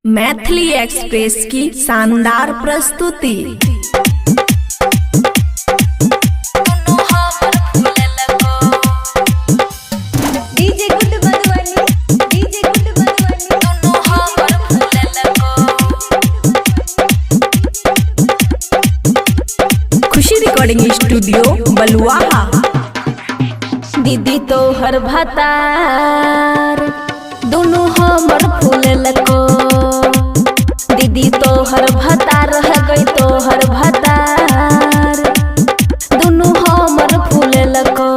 Maithili express की शानदार प्रस्तुति। DJ good Madhubani, DJ good Madhubani. Khushi recording studio Baluaha. दीदी तोहर भतार दुनू हमर फूललको। दीदी तोहर भतार रह गई तोहर भतार दुनू हमर फूललको।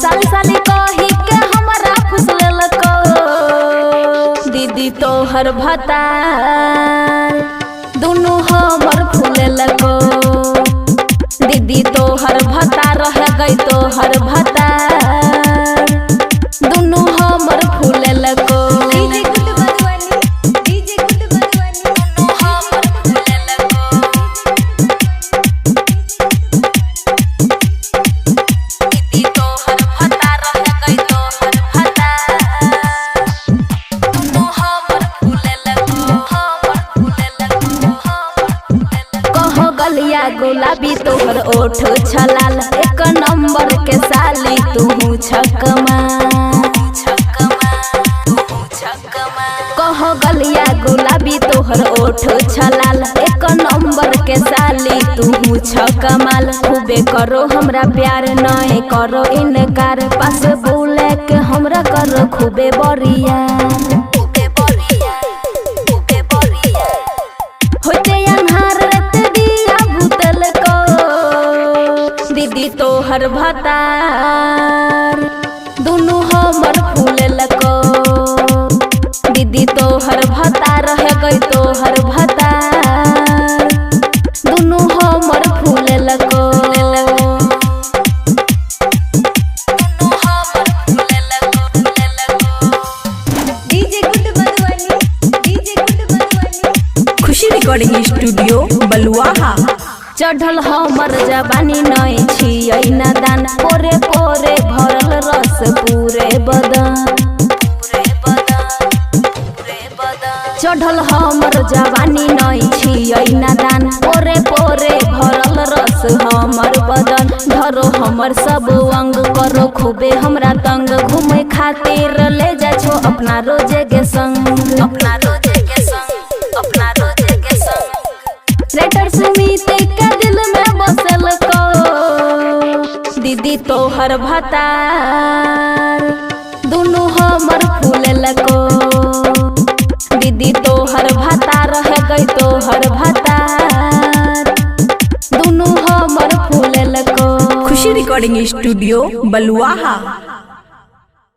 साली साली कही के हमरा फुसललको। दीदी तोहर भतार दुनू हमर फूललको। दीदी तोहर भतार रह गई तोहर भतार दुनू हमर फूललको। DJ good Madhubani, DJ good Madhubani. कहो गलिया गुलाबी तोहर ओठ छलाल, एक नंबर के साली तू छकमा। कहो गलिया गुलाबी तोहर ओठ छलाल, एक नंबर के साली तू छकमाल। खूबे करो हमरा प्यार नए करो इनकार, पास बोले के हमरा करो खूबे बरिया। होते अन्हार रत दिया भूतल को। दीदी तोहर भतार दुनू हमर फूललको। दीदी तोहर भतार रह गई तोहर भतार दुनू हमर फूललको। DJ good Madhubani, DJ good Madhubani. Khushi recording studio Baluaha. चढ़ल हमर जवानी नय छियै नादान, पोरे पोरे भरल रस पूरे बदन। चढ़ल हमर जवानी नय छियै नादान, पोरे पोरे भरल रस हमर बदन। धरो हमर सब अंग करो खूबे हमरा तंग, घूमे खातिर ले जा छो अपना रोजे के संग। अपना रोजे के संग, अपना रोजे के संग। राइटर सुमित के दिल में बसल को। दीदी तोहर भतार दुनू हमर फूललको। दीदी तोहर भतार रह गई तोहर भतार दुनू हमर फूललको। खुशी रिकॉर्डिंग स्टूडियो बलुआहा।